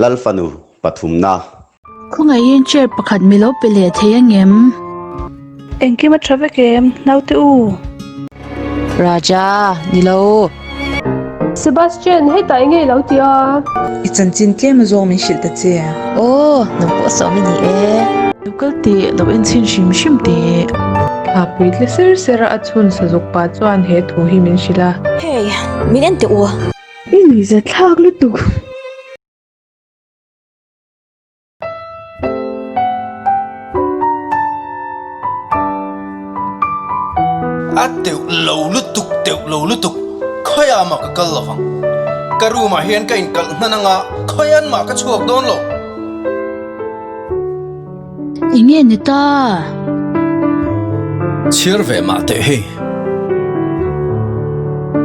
Lal fanu pathumna. Khawngaihin chair pakhat mi lo pe leh thei angem? Engkim a tha vek em, naute u? Raja, Ni lo. Sebastian, hetah enge i lo ti a? I chanchin tlem a zawng min hrilh ta che. Aw, nang pawh sawm i ni e. Lo kal teh, lo en chhin hrim hrim teh. Thla pui tle ser ser a a chhun sazuk pa chuan he thu hi min hrilh a. Hey, min en teh u. I nuihza thlak lutuk. A teuh lo lutuk, teuh lo lutuk, khawiah mah ka kal lovang. Ka room ah hian ka inkalh hnan anga khawian mah ka chhuak dawn lo. Enge ni ta? Chhiar ve mah teh hei.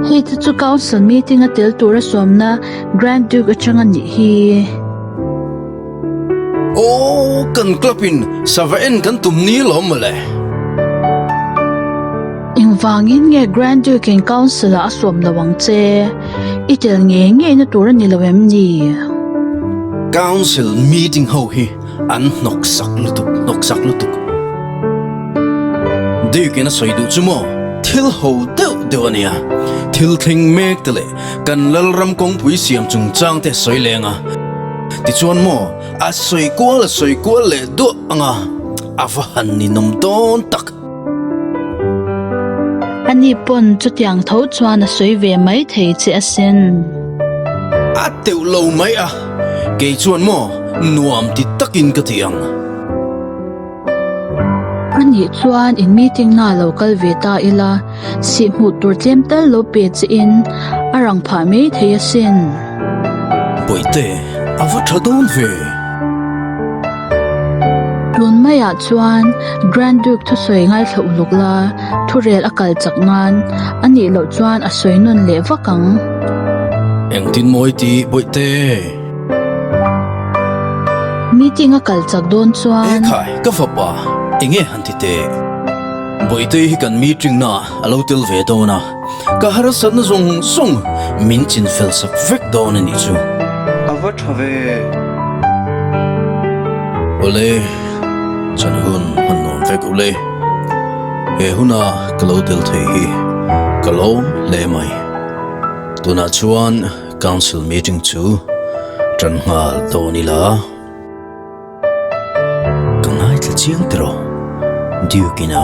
Hei te chu Council meeting a tel tura sawmna Grand Duke atang a nih hi. Aw, kan club in sava en kan tum ni lawm mawle. Engvangin nge Grand Duke in Council ah a sawm lo ang che? I tel ngei ngei na tur a ni lo em ni? Council meeting ho hi an hnawk sak lutuk, hnawk sak lutuk. Duke in a sawi duh chu maw? Thil ho deuh deuh a nia. Thil thleng mek te leh Kan Lalram kawngpui siam chungchang te sawi leng a, tichuan maw a sawi kual a sawi kual leh duah ang a, a va han ninawm dawn tak. Ani pawn chutiang tho chuan a sawi ve mai thei che asin. A teuh lo mai a, kei chuan maw nuam ti takin ka ti ang. Anih chuan in meeting na lo kal ve ta ila, sih hmuh tur tlem tal lo pe che in a rang phah mai thei asin. Bawihte, a va tha dawn ve. Tun maiah chuan Grand Duke thusawi ngaithla uluk la, thurel a kal chak nan, anih loh chuan a sawi nawn leh vak ang. Engtin mawi tih Bawihte? Meeting a kal chak dawn chuan. Ekhai, ka fapa, enge han ti teh? Bawihtei hi kan meeting na a lo tel ve dawn a, ka harsatna zawng zawng min chin fel sak vek dawn a nih chu. A va tha ve. Awle, chan hun hman nuam vek ule. He huna ka lo tel thei hi ka lawm hle mai. Tunah chuan. Council meeting chu tan nghal dawn ila. Ka ngaithla chiang tiraw? Duke ina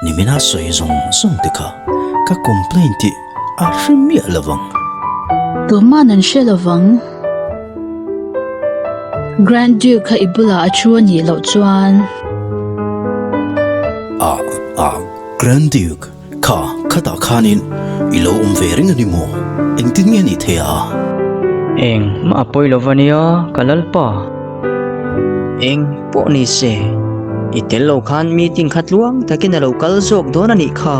nimina sawi zawng zawng te kha ka complain tih a hre miah lovang. Tuman an hre lovang. Grand Duke kha i bulah a thu a nih loh chuan. Ah, ah, Grand Duke. Kha, khatah khanin i lo awm ve reng a ni maw? Engtin nge ni thei a? Eng mah a pawi lo va nia, ka Lalpa. Eng pawh ni se, i tel lo khan meeting kha tluang takin a lo kal zawk dawn a nih kha.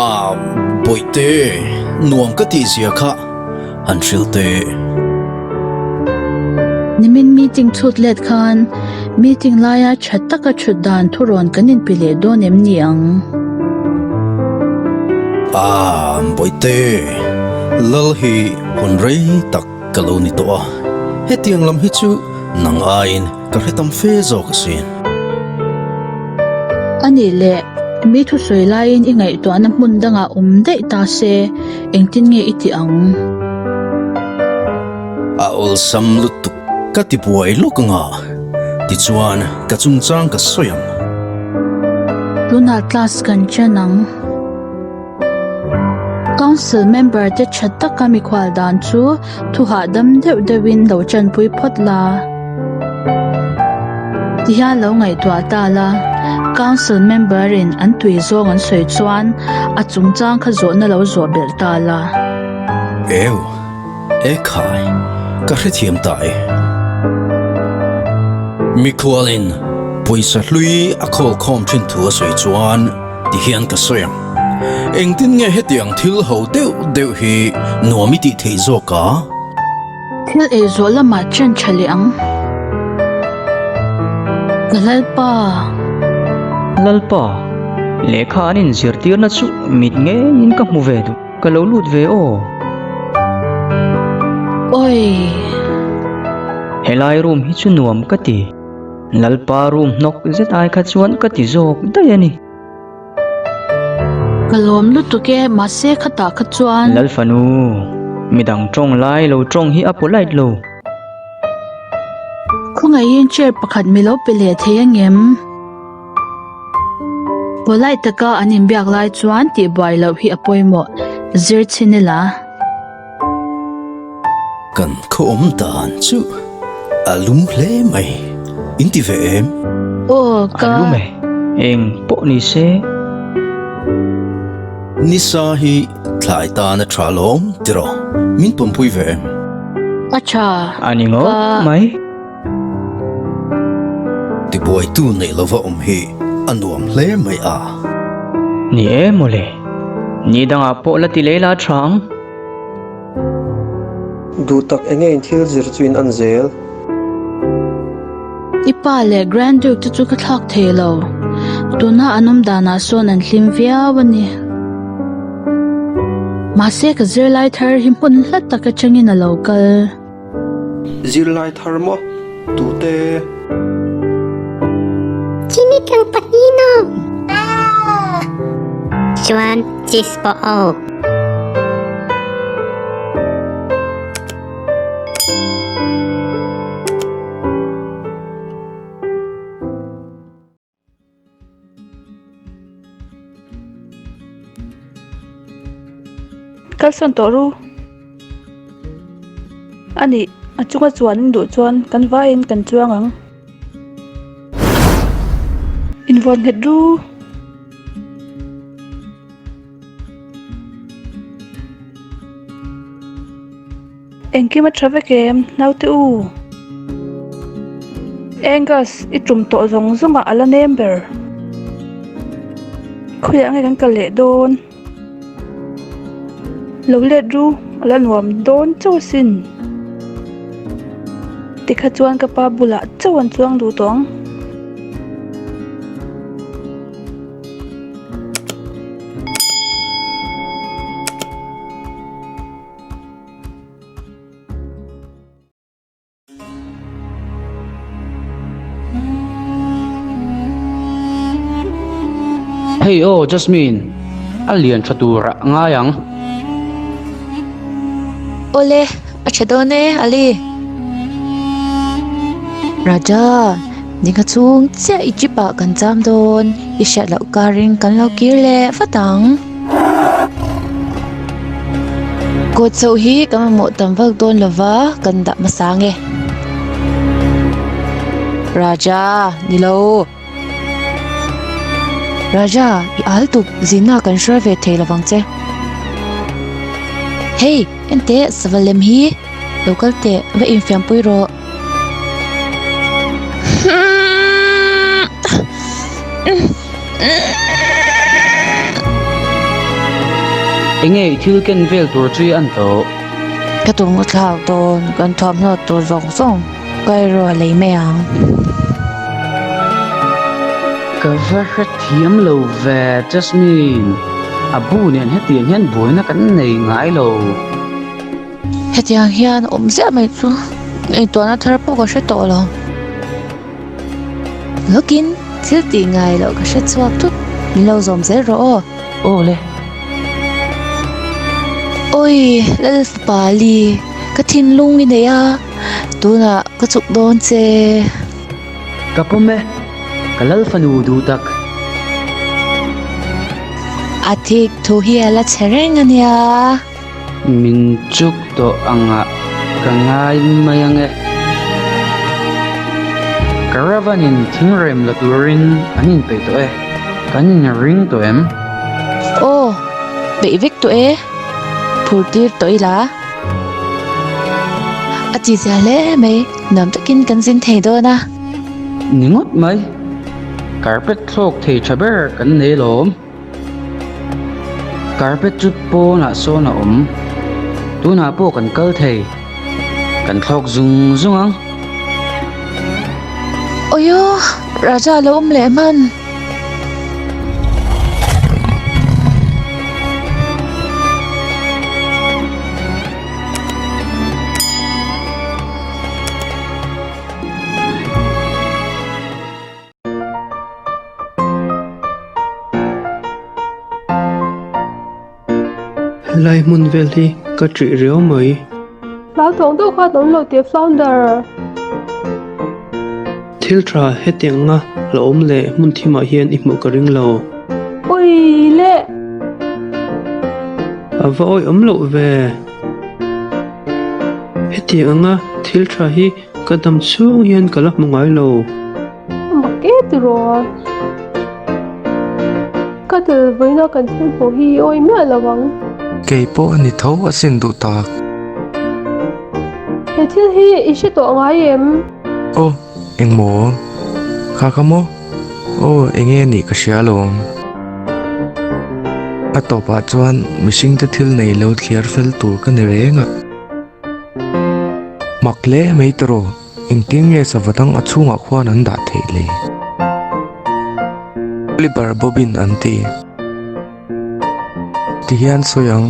A, Bawihte, nuam ka tih zia kha han hrilh teh. Nimin meeting chhut let khan meeting laia tha taka thut dan thurawn kan inpe leh dawn em ni ang? Ah, Bawihte, Lal hi hun rei tak ka lo ni tawh a, hetiang lam hi chu nang aiin ka hre tam fe zawk asin. A nih leh, mi thusawi laiin i ngaihtuahna hmun dangah awm daih ta se, Engtin nge i tih ang? A awlsam lutuk ka ti buai lawk anga, tichuan ka chungchang ka sawi ang. Tunah class kan chen ang. Council member te tha taka mikhual dan chu Thu hahdam deuh deuhin lo chanpui phawt la. Tihian lo ngaihtuah ta la, Council member in an tui zawng an sawi chuan a chungchang kha zawhna lo zawh belh ta la. Eu, e khai, ka hrethiam ta e. Mikhualin pawisa hlui a khawl khawm thin thu a sawi chuan tihian ka sawi ang. Engtin nge hetiang thil ho deuh deuh hi nuam i tih theih zawk a? Thil ei zawh lamah chen tha leh ang. Ka Lalpa. Lalpa, lehkha an inzirtirna chu mit ngeiin ka hmu ve duh. Ka lo lut ve aw. Oi! Helai room hi chu nuam ka ti. Lalpa room hnawk zet ai kha chuan ka ti zawk daih a ni. Ka lawm lutuk e, mahse khatah kha chuan. Lalfanu, midang tawng lai lo tawng hi a polite lo. Khawngaihin chair pakhat mi lo pe leh thei angem? Polite taka an inbiak lai chuan tihbuai loh hi a pawimawh, zir chhin ila. Kan khaw awm dan chu a lum hle mai, in ti ve em? Aw ka. A lum e, eng pawh ni se. Nisa hi thlai tan a tha lawm tiraw, min pawmpui ve em? A tha, A ni ngawt ka. mai. Tibuaitu neih lova awm hi a nuam hle mai a. Ni e mawle, ni dangah pawh la ti leh la tha ang. Duh tak enge in thil zir chu in an zel? I pa leh Grand Duke te chu ka thlak thei lo. Tuna an awm danah sawn an hlim viau a ni. Mahse ka zirlai thar hi hmun hla tak atangin a lo kal. Zirlai thar maw? Tute? Chini tlang pahnihna. Chuan cheese pawh aw. Kalsawn tawh ru. A nih, a chunga chuan in duh chuan kan vaiin kan chuang ang. Invuan nghet ru. Engkim a tha vek em, naute u? Angus, i tum tawh zawng zawng ah a la nem ber. Khawiah nge kan kal leh dawn? Lo let ru, a la nuam dawn chauh asin. Tikha chuan ka pa bulah chauh an chuang duh tawh ang. Hei aw Jasmine, a lian tha tur ah ngai ang. Awle, a tha dawn e Ali. Raja, ningha chhung chiah i jeep ah kan cham dawn, i hriat loh karin kan lo kir leh vat ang. Kawt chhoh hi kan mamawh tam vak dawn lova kan dah hmasa ang e. Raja, ni lo. Raja, i al tup zinna kan hruai ve thei lovang che. Hei, enteh sava lem hi lo kal teh va infiampui rawh. Enge i thil ken vel tur chu i an tawh? Ka tum ka thlak dawn, kan thuamhnaw tur zawng zawng Cairo a lei mai ang. Ka va hrethiam lo ve Jasmine, a bu nen hetiang hian buaina kan nei ngai lo. Hetiang hian awm ziah mai chu ngaihtuahna thar pawh ka hre tawh lo. Lawkin thil tih ngai loh ka hre chhuak thut, min lo zawm zel rawh aw. Aw le. Awi Lalfapali, ka thinlung i nei a, tunah ka chuk dawn che. Ka pawm e, ka Lalfanu duh tak. A thik thu hi a la chhe reng a nia. Min chuk tawh angah ka ngai mai ang e. Caravan in thingrem la turin an inpeih tawh e. Kan inring tawh em? Aw, peih vek tawh e. Phur tir tawh ila. A ti zia hle mai, nuam takin kan zin thei dawn a. Ni ngawt mai, carpet thlawk thei tha ber kan nei lawm. Carpet chu pawnah sawn a awm. Tunah pawh kan kal thei. Kan thlawk zung zung ang. Awio, Raja lo awm leh hman. Helai hmun vel hi ka ṭih riau mai. Hlauthawng deuh khan awm lo teh Flounder. Thil ṭha hetiang anga la awm leh hmun thimah hian i hmuh ka ring lo. Ui le! A va awih awm loh ve. Hetiang anga thil ṭha hi ka dam chhung hian ka la hmu ngai lo. A mak e tiraw? Ka tel vawiina kan thil hmuh hi i awih miah lo ang. Kei pawh a ni tho asin duh tak. He thil hi i hre tawh ngai em? Aw, engmaw? Kha kha maw? Aw, enge a nih ka hria alawm. A tawpah chuan mihringte thil nei lo thliar fel tur ka ni reng a. Mak hle mai tawh. Engtin nge sava dang a chhungah khuan an dah theih le? Oliver Bobbin an ti. Tihian sawi ang,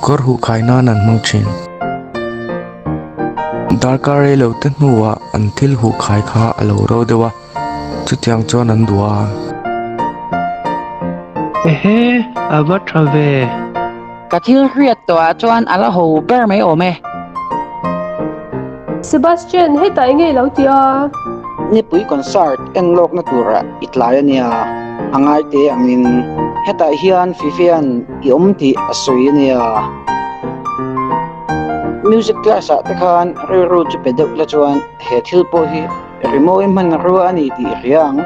kawr huh khai nan an hmang thin. Darkar rei lo te hnuah an thil huh khai kha a lo ro deuh a, chutiang chuan an duh a. Ehe, a va tha ve. Ka thil hriat tawhah chuan a la ho ber mai awm e. Sebastian, hetah enge i lo ti a? Nipui concert en lawkna turah i tlai a nia, a ngai te angin hetah hian Fifian i awm tih a sawi a nia. Music class ah te khan rilru chu pe deuh la chuan he thil pawh hi rimawi hman rua a ni tih i hria ang.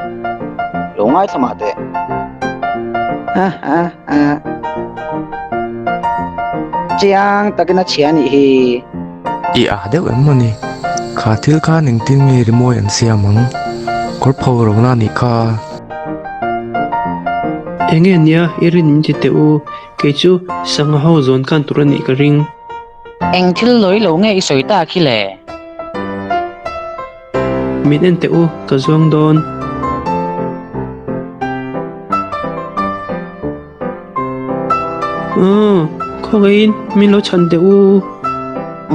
Lo ngaithla mah teh. Ha ha ha. Chiang takin a chhia nih hi. I ah deuh em mawni? Kha thil khan engtin nge rimawi an siam ang? Kawr pho ro na nih kha. Enge nia i rin min ti teh u, kei chu sangha ho zawn khan tur a nih ka ring. Eng thil lawi lo nge i sawi ta khi le? Min en teh u, ka zuang dawn. Aw, khawngaihin min lo chhan teh u.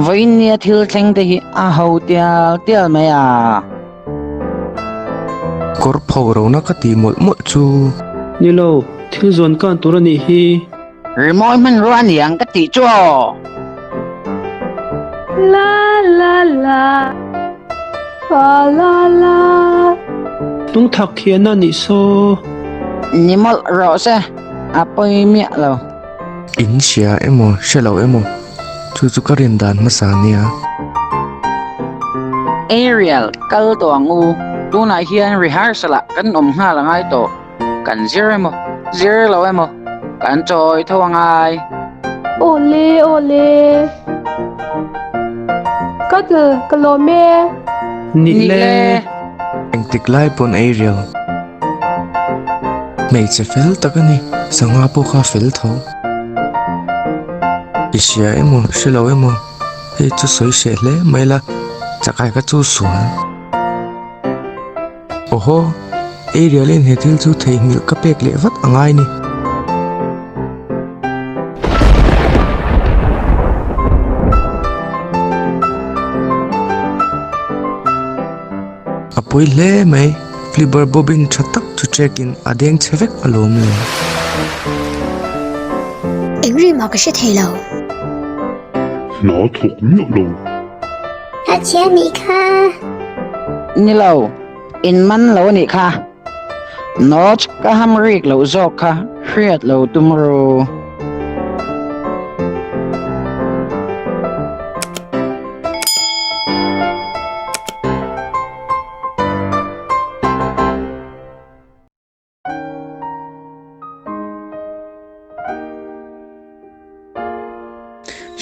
Vawiin nia thil thleng te hi a ho tial tial mai a. Kawr pho rona ka tih mawlh mawlh chu. Ni lo, thil zawn kan tur a nih hi. Rimawi hmanrua a ni ang ka tih chu aw. La la la la la la. Hnung thak khian a nih saw. Ni mawlh rawh se, a pawi miah lo. In hria emaw hre lo emaw chu chu ka rin dan hmasa nia. Ariel, kal tawh ang u, tunah hian rehearsal ah kan awm nghal a ngai tawh. Kan zir emaw, zir lo emaw, kan chawi tho a ngai. Awle, awle. Ka tel, ka lawm e. Nih le. Engtik lai pawn ei riau. Hmeichhe fel tak a ni, sangha pawh kha fel tho. I hria emaw, hre lo emaw, hei chu sawi hreh hle mai la, chakai kha chu sual. Awhaw, Ariel-in he thil chu theihnghilh ka pek leh vat a ngai ni. A pawi hle mai, Flipper bobbin tha tak chu check-in a deng chhe vek alawm le. Eng ri mah ka hre thei lo. Hna thawk miah lo. A chhia nih kha. Ni lo, in man lo nih kha. Notch ka ham rik loh zawk kha hriat lo tum ru.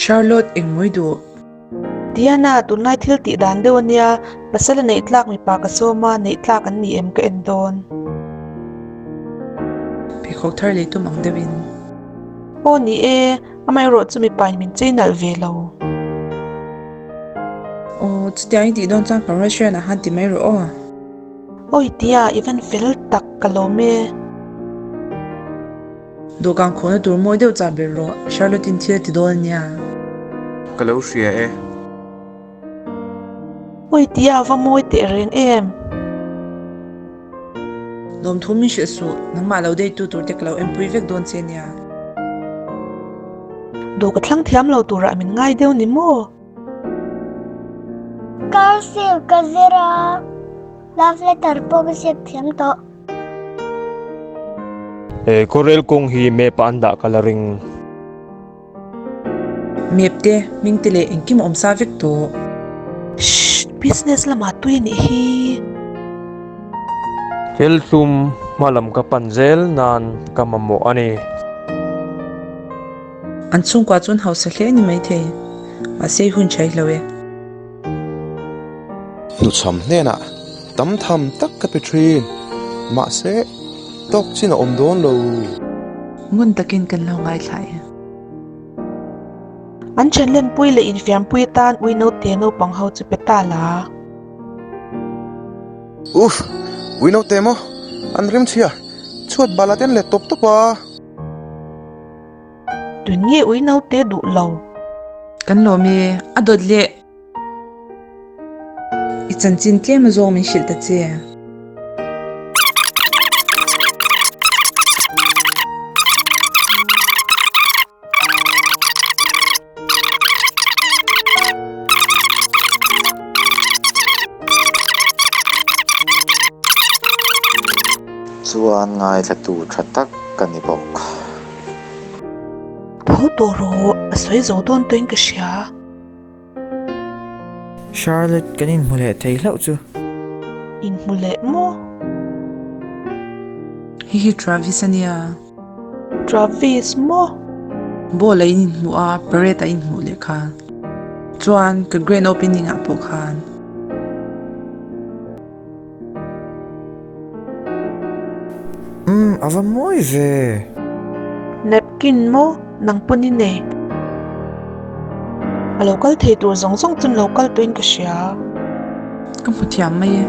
Charlotte engmawi duh. Diana, tunlai thil tih dan deuh ania, pasal a neih tlak mipa ka sawm a, neih tlak an ni em ka en dawn. Pheikhawk thar lei tum ang deuhin. Aw ni e, amaherawh chu mipa in min chei nalh ve lo. Aw, chutiang i tih dawn chuan kan restaurant ah khan ti mai rawh aw. Awi tia i van fel tak ka lawm e. Dawhkan khawhna tur mawi deuh chah ber rawh, Charlotte-in thil a ti dawn a nia. Ka lo hria e. Awi tia va mawi teh reng em. Lawmthu min hrilh suh, nangmah lo deitu tur te ka lo enpui vek dawn che nia. Duh ka thlang thiam lo turah min ngai deuh ni maw? Cursive ka zir a, love letter pawh ka ziak thiam tawh. He kawrel kawng hi map ah an dah ka la ring. Map te, hming te leh engkim a awm sa vek tawh. Shh! Business lamah tui a nih hi. Thil hlum hma lam ka pan zel nan ka mamawh a ni. An chhungkua chuan hausa hle a ni maithei, mahse hun tha i hlo e. Hnuchham hnenah tam tham tak ka pe thin, mahse tawk chin a awm dawn lo. Ngun takin kan lo ngaithla e. An ṭhenlenpui leh infiampui atan ui naute naupang ho chu pe ta la. Uff! Ui naute maw? An rimchhia chhuat bal a ten let tawp tawp a. Tun nge ui naute duh lo? Kan lawm e, a dawt leh. I chanchin tlem azawng min hrilh ta che. Chuan ngaithlatu tha tak ka ni bawk. Tho tawh rawh, a sawi zo dawn tawhin ka hria. Charlotte kan inhmu leh thei hlauh chu. Inhmu leh maw? Hei hi Travis a nia. Travis maw? Ball a in inhmuh a, parade a inhmuh leh kha. Chuan ka grand opening ah pawh khan. Umm, a va mawi ve. Napkin maw? Nang pawn i nei. A lo kal thei tur zawng zawng chuan lo kal tawhin ka hria. Ka hmu thiam mai e.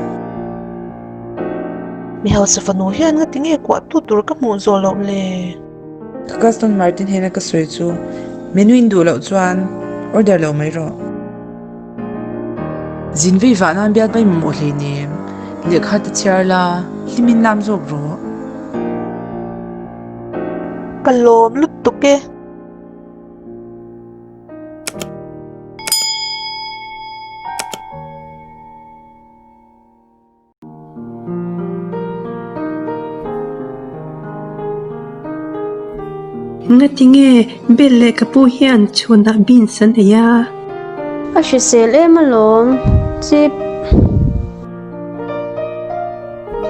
Mi hausa fanu hian nga tinge kuah tu tur ka hmuh zawh loh le? Ka Gaston Martin hena ka sawi chu menu in duh loh chuan order lo mai rawh. Zin vei vah nan bial pai mamawh hleinem, lehkha te chhiar la, hlim in lam zawk rawh. Ka lawm lutuk e. Ngatinge Bel leh ka pu hian chhunah beans an ei a? A hrisel em alawm, chip.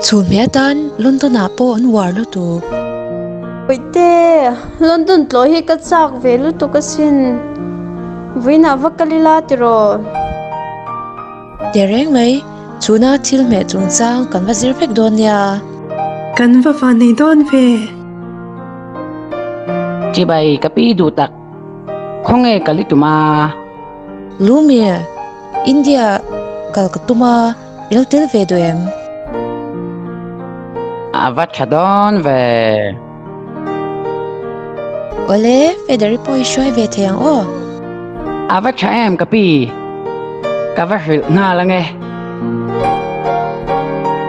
Chhun hmeh atan London ah pawh an uar lutuk. Awihte, London tlawh hi ka chak ve lutuk asin. Vawiinah va kal ila tiraw? Tehreng mai, chhuna thil hmeh chungchang kan va zir vek dawn nia. Kan va van nei dawn ve. Chibai ka pi duh tak, khawnge kal i tum a? Lumir, India kal ka tum a, i lo tel ve duh em? A va tha dawn ve. Awle, Federi pawh i hruai ve thei ang aw. A va tha em ka pi, ka va hrilh nghal ange.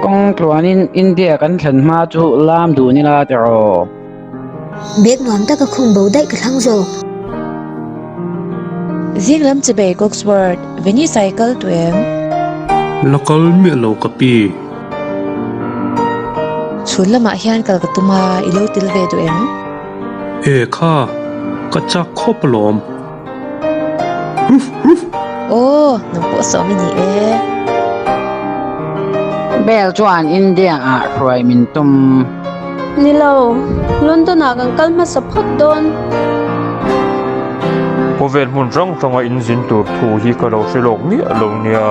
Kawng tluanin India kan thlen hma chu lam duh nila tiraw. Bag nuam taka khung bo daih ka thlang zawk. Zing lam chibei Coxworth, Venice ah i kal tu em? La kal miah lo ka pi. Chhun lamah hian kal ka tum a, i lo til ve duh em? E kha, ka chak khawp alawm. Ruff ruff! Aw, nang pawh sawm i ni e. Bell chuan India ah hruai min tum. Ni lo, London ah kan kal hmasa phawt dawn. Khawvel hmun hrang hranga inzin tur thu hi ka lo hre lawk miah lo nia.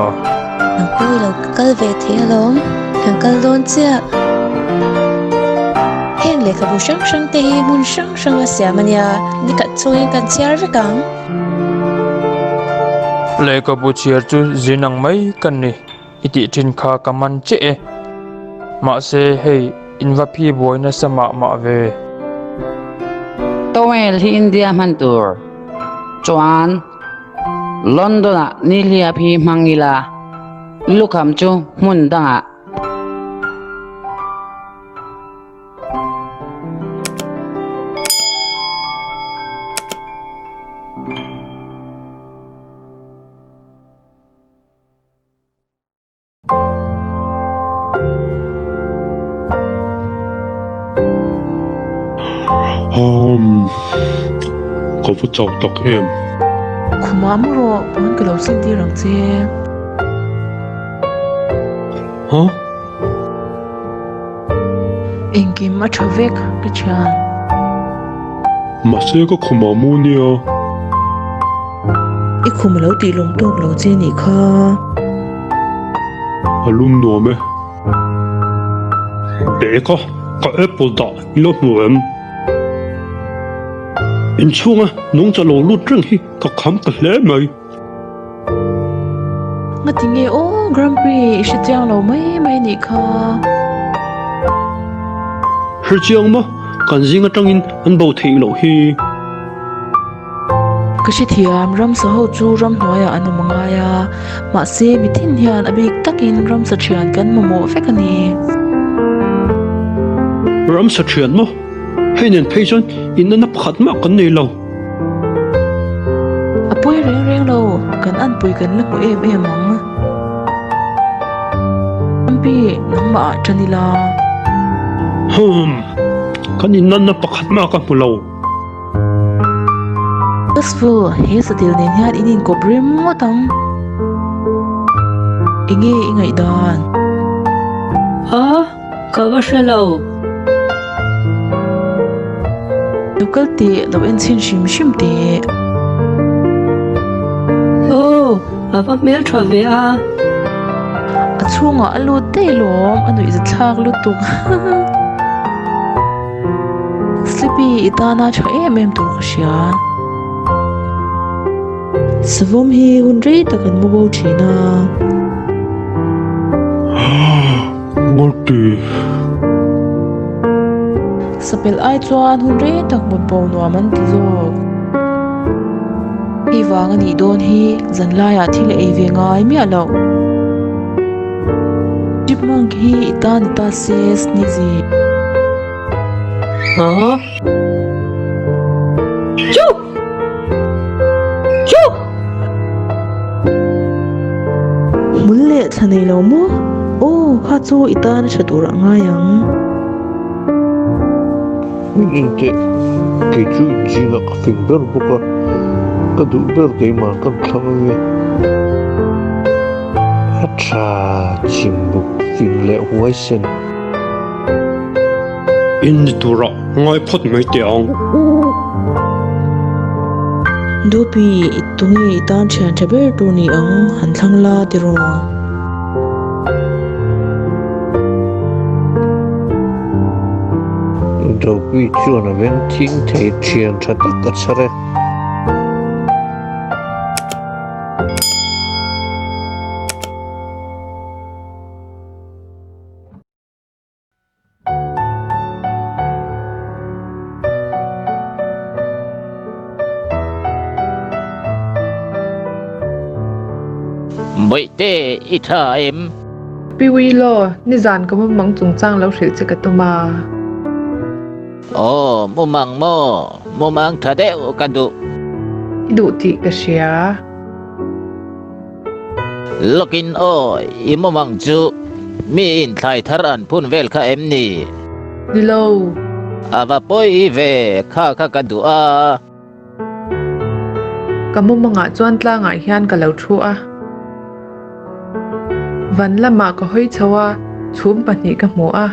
Nang pawh i lo kal ve thei alawm, kan kal dawn chiah. Heng lehkhabu hrang hrang te hi hmun hrang hrang a siam a nia, nikhat chhungin kan chhiar vek ang. Lehkhabu chhiar chu zin ang mai ka ni i tih thin kha ka man chiah e. Mahse hei in va phi buai nasa mah mah ve. Towel hi India hman tur chuan London-ah nihliap hi hmang ila, lukham chu hmun dangah. Umm, ka va chau tak em. Khumah mu rawh, pawn ka lo sin tir ang che. Huh? Engkim a tha vek, ka thian. Mahse ka khumah mu nia. I khum a lo tih lawm tawk lo che nih kha. A lum nuam e. Beka, ka apple dah i lo hmu em? Inchhunga nungcha lo lut reng hi ka kham ta hle mai. Ngati nge aw Grand Prix i hre chiang lo mai mai nih kha. Hre chiang maw? Kan zing atangin an bo theih loh hi. Ka hrethiam, ramsa ho chu ramhnuaiah an awm angai a, mahse mithin hian a bik takin ramsa thian kan mamawh vek a ni. Ramsa thian maw? Hei nen phei chuan inna pakhat mah kan nei lo. A pawi reng reng lo, kan anpui kan la hmu em em ang. Ampi, nangmah ah tan ila. Humm, kan innanna pakhat mah ka hmu lo. Usful, he satil nen hian in inkawp rem ngawt ang. Enge i ngaihdan? A, ka va hre lo. Lo kal teh, lo en chhin hrim hrim teh. Aw, a va hmel tha ve a. A chhungah a lut daih lawm, a nuih zathlak lutuk. Sleepy, i tana tha em em tur ka hria. Savawm hi hun rei tak an mu bo thin a. Ngawti. Sapel ai chuan hun rei tak mut bo nuam an ti zawk. Hei vang a nih dawn hi zanlaiah thil a ei ve ngai miah loh. Chipmunk hi i ta ni ta se Sneezy. Huh? Choo! Choo! Hmul leh thla nei lo maw? Aw, kha chu i tan a tha tur a ngai ang. Min inteh, kei chu inzingah ka fing ber bawk a, ka duh ber keimah kan thlang ange. A tha chim buk fing leh huaisen. In ni turah ngai phawt mai teh ang. Dupi, i tunge i tan thian tha ber tur ni ang, han thlang la tiraw? Dopui chuan a veng thing thei thian tha tak a chhar e. Bawihte i tha em? Pi Willow, nizan ka mumang chungchang lo hrilh che ka tum a. Aw, mumang maw? Mumang tha deuh ka duh. I duh tih ka hria. Lawkin aw, i mumang chu mi in thlai thar an phun vel kha em ni? Ni lo. A va pawi ve, kha kha ka duh a. Ka mumangah chuan tlangah hian ka lo thu a. Van lamah ka hawi chho a, chhum pahnih ka hmu a.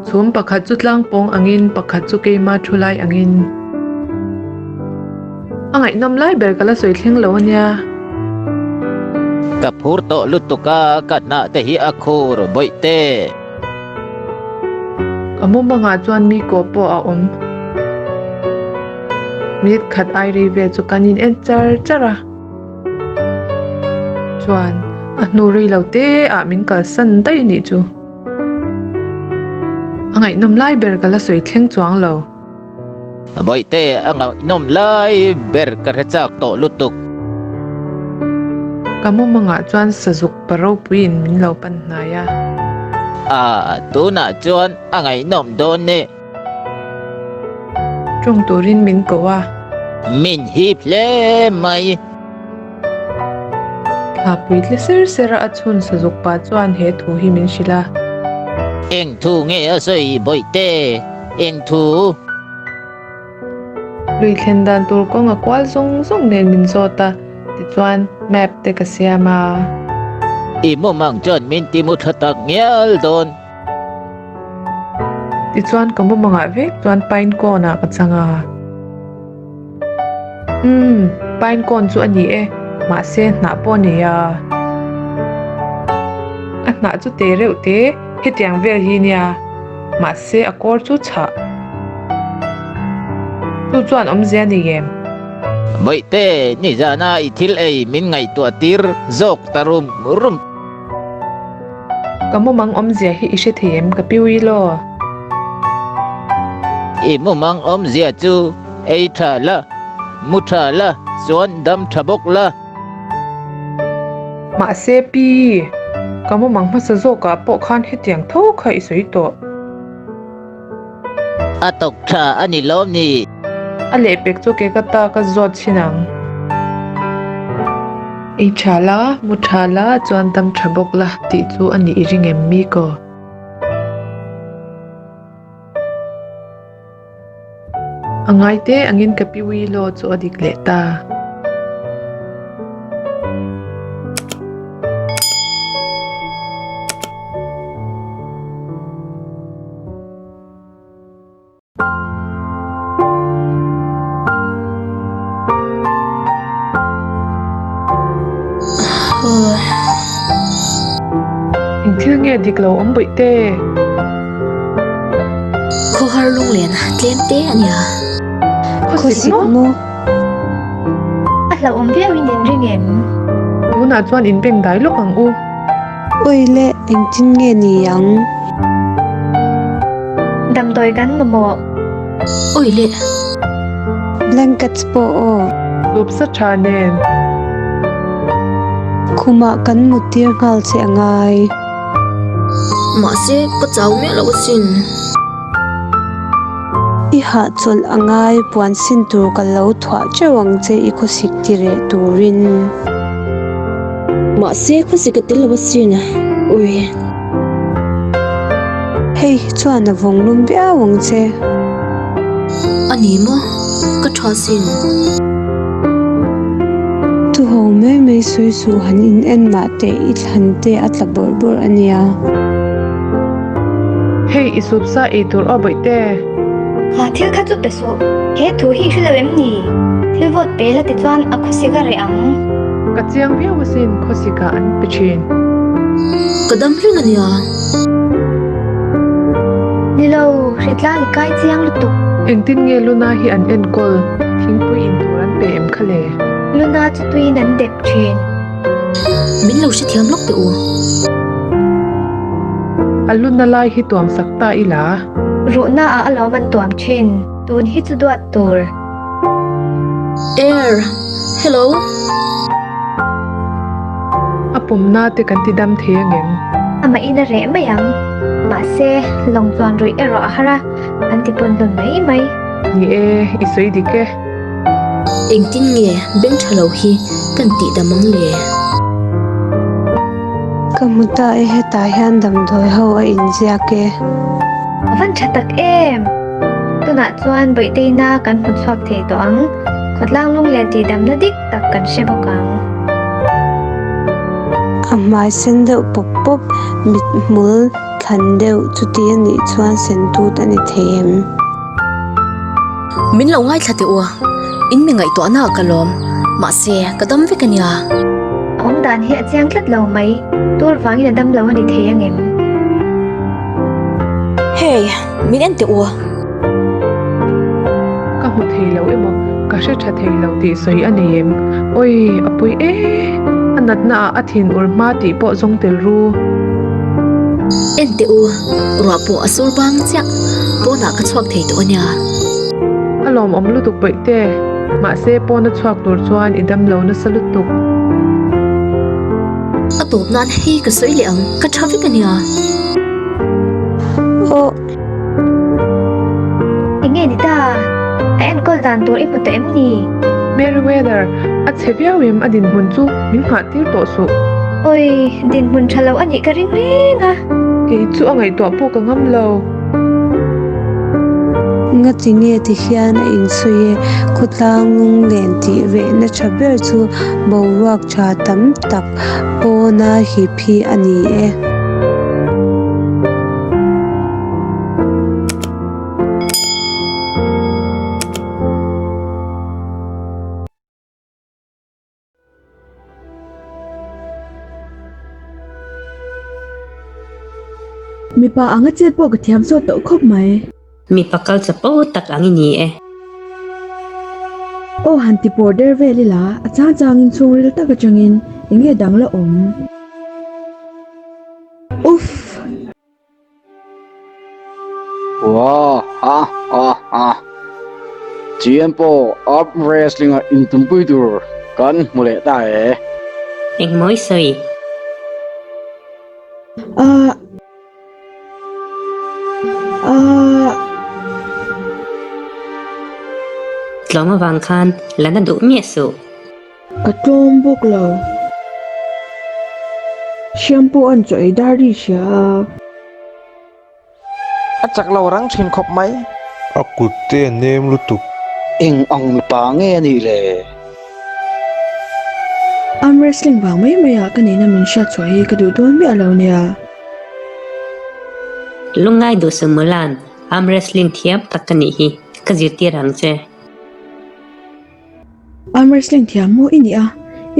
Chhum pakhat chu tlangpawng angin, pakhat chu keima thu lai angin. A ngaihnawm lai ber ka la sawi thleng lo a nia. Ka phur tawh lutuk a, ka hnah te hi a khur bawih te. Ka mumangah chuan mi kaw pawh a awm. Minute khat ai rei vel chu kan in en char char a. Chuan a hnu rei lo te ah min kalsan daih a nih chu. A ngaihnawm lai ber ka la sawi thleng chuang lo. Bawihte, a ngaihnawm lai ber ka hre chak tawh lutuk. Ka mumangah chuan sazuk pa ropuiin min lo pan hnai a. A, tunah chuan a ngaihnawm dawn e. Tawng turin min ko a. Min hip hle mai. Thla puitli ser ser a a chhun sazuk pa chuan he thu hi min hrilh a. Eng thu nge a sawi Bawihte? Eng thu? Lui thlen dan tur kawng a kual zawng zawng nen min zawt a, tichuan map te ka siam a. I mumang chuan min ti mu tha tak ngial dawn. Tichuan ka mumangah vek chuan pine cone ah ka chang a. Umm, pine cone chu a ni e, mahse hnah pawh a nei a. A hnah chu te reuh te, hetiang vel hi nia, mahse a kawr chu chhah. Chu chuan awmzia a nei em? Bawihte, nizana i thil ei min ngaihtuah tir zawk ta rum rum. Ka mumang awmzia hi i hre thei em ka piui law? I mumang awmzia chu ei tha la, mu tha la, chuan dam tha bawk la. Mahse pi, ka mumang hmasa zawkah pawh khan hetiang tho kha i sawi tawh. A tawk tha a ni lawm ni. A lehpek chu ke ka ta ka zawt chhin ang. Ei tha la, mu tha la, chuan dam tha bawk la tih chu a nih i ring em mi ko? A ngai te angin ka pi Willow chu a dik leh ta. Eng thil nge dik lo awm bawih te? Khawhar lunglen tlem te a nia. Khawsik maw? A hlauhawm viau in in ring em? Tunah chuan in beng dai lawk ang u. Oi le, engtin nge ni ang? Damdawi kan mamawh. Oi le. Blankets pawh aw. Lupsa tha nen. Khumah kan mut tir nghal che a ngai. Mahse, ka chau miah lo asin. I hahchawlh a ngai puan sin tur ka lo thuah teuh ang che i khawsik ti reh turin. Mahse khawsik a tel lo asin ui. Hei hi chuan a vawng lum viau ang che. A ni maw? Ka tha sin. Thu ho mai mai sawi suh han in en mah teh i thlan te a tla bawrh bawrh a nia. Hei i sup sa ei tur aw bawih te. Ha thil kha chu pe suh. He thu hi i hre lo em ni? Thil vawt pe la ti chuan a khawsik a reh ang. Ka chiang viau asin khawsik ah an pe thin. Ka dam reng a nia. Ni lo, hritlang i kai chiang lutuk. Engtin nge Luna hi an enkawl? Thingpui in tur an pe em kha le? Luna chu tuiin an dep thin. Min lo hrethiam lawk teh u. A luna lai hi tuam sak ta ila. Ruhna ah a lawm an tuam thin. Tun hi chu duat tur. Air, Hello. A pumna te kan ti dam thei ang em? Amah in a reh mai ang. Mahse, lawng chuan ruih erawh a har a, an ti pawn hlun mai mai. Ni e, i sawi dik e. Engtin nge beng tha lo hi kan tih dam ang le? Ka hmu ta e, hetah hian damdawi ho a inziak e. A van tha tak em! Tunah chuan Bawihteina kan hmu chhuak thei tawh ang. Khawtlang lunglen tih damna dik tak kan hre bawk ang. A hmai sen deuh pawp pawp, mit hmul thlan deuh chuti a nih chuan sen tut a ni thei em? Min lo ngaithla teh u a, in mi ngaihtuahna ah ka lawm, mahse ka dam vek a nia. A awm dan hi a chiang tlat lo mai, tur vangin a dam lo a ni thei ang em? Hey, min en teh u a. Ka hmu thei lo emaw, ka hre tha thei lo tih sawi a nei em? Awi, a pui e! A natna ah a thin ur hma tih pawh zawng tel ru. En teh u, ruah pawh a sur bang chiah, pawnah ka chhuak thei tawh a nia. A lawmawm lutuk bawih te, mahse pawn a chhuak tur chuan i dam lo nasa lutuk. A tawp nan hei ka sawi leh ang, ka tha vek a nia. Aw. Enge ni ta? A enkawl dan tur i hmu tawh em ni? Merryweather, a chhe viau em a dinhmun chu min nghah tir tawh suh. Oi, dinhmun tha lo a nih ka ring reng a. Kei chu a ngaihtuah pawh ka ngam lo. Ngati nge ti hian a insawi e, khawtlang lunglen tih rehna tha ber chu boruak tha tam tak pawna hip hi a ni e. Mipa anga chet pawh ka thiam sawt tawh khawp mai. Mipa kal chapo tak ang i ni e. Aw han ti pawr der vel ila a chang changin chhungril tak atangin enge dang la awm. Uff. Wah ha ha ha. Chian pawh arm wrestling ah intumpui tur kan hmu leh ta e. Engmawi sawi. Ah. Ah. Tlawm avang khan la na duh miah suh. Ka tlawm bawk lo. Hriam pawh an chaw ei dar ri hria a. A chak lo rang thin khawp mai. A kut te a nem lutuk. Eng ang mipa nge a nih le? Arm wrestling vang mai mai ah ka nihna min hriat chhuah hi ka duh dawn miah lo nia. Lungngai duh suh Mulan, arm wrestling thiam tak ka nih hi, ka zirtir ang che. Arm wrestling thiam maw i nih a,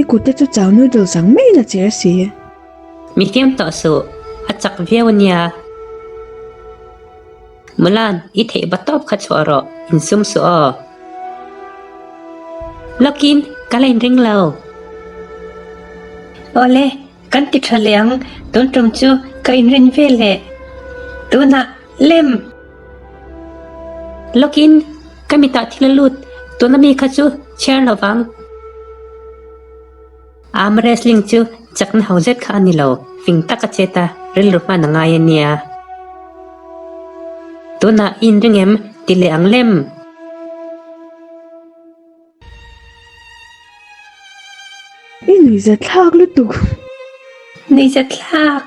i kut te chu chau noodles ang maiin a cher si. Mi fiam tawh suh, a chak viau a nia. Mulan, i theih va tawp kha chhuah rawh, insum suh aw. Lawkin, ka la inring lo. Awle, kan ti tha leh ang, tun tum chu ka inrin vel leh. Tunah, lem! Lawkin, ka mitah thil a lut, tuna mi kha chu chhiar lo vang. Arm wrestling chu chakna ho zet kha a ni lo, fing tak a chet a, rilru hman a ngai a nia. Tunah i inring em? Ti leh ang lem. I nuihza thlak lutuk. Nuihza thlak,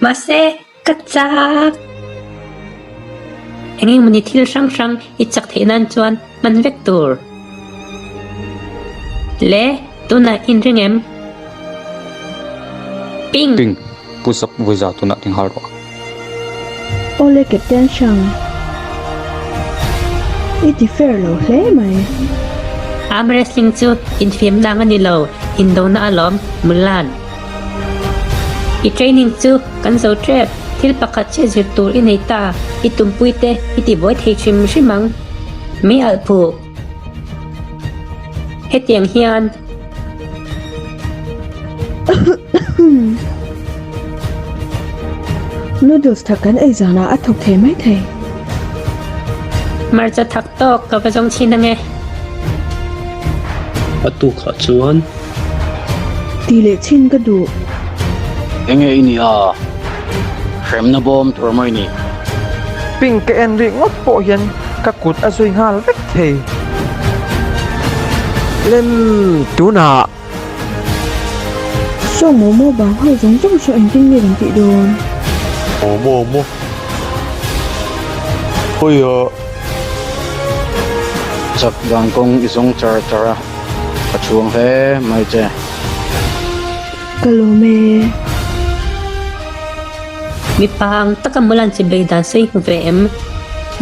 mahse ka chak. Eng engmawni thil hrang hrang i chak theih nan chuan hman vek tur. Le, tunah i inring em? Ping! Ping, Pu Zap Vawiza tunah tinghal rawh. Awle Captain Hrang, i ti fair lo hle mai. Arm wrestling chu infiamna ang a ni lo, indona alawm, Mulan. I training chu kan zo tep, thil pakhat chiah zir tur i nei ta, i tumpui te i ti buai thei hrim hrim ang. Mei alh phuh. Hetiang hian. Noodles thak kan ei zanah a thawk thei mai thei. Hmarcha thak tawk ka va zawng chhin ange. A tukah chuan. Ti leh chhin ka duh. Enge i nih a? Hremna bawm tur maw i nih? Pink ka en rih ngawt pawh hian ka kut a zui nghal vek thei. Lem tunah. Saw momo bang ho zawng zawng saw engtin nge kan tih dawn? Momo maw? Khawiah? Chak dan kawng i zawng char char a, ka chhuang hle mai che. Ka lawm e. Mipa ang taka Mulan chi bei dan sawi hmu ve em?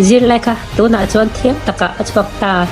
Zirlai kha tunah chuan thiam takah a chhuak ta.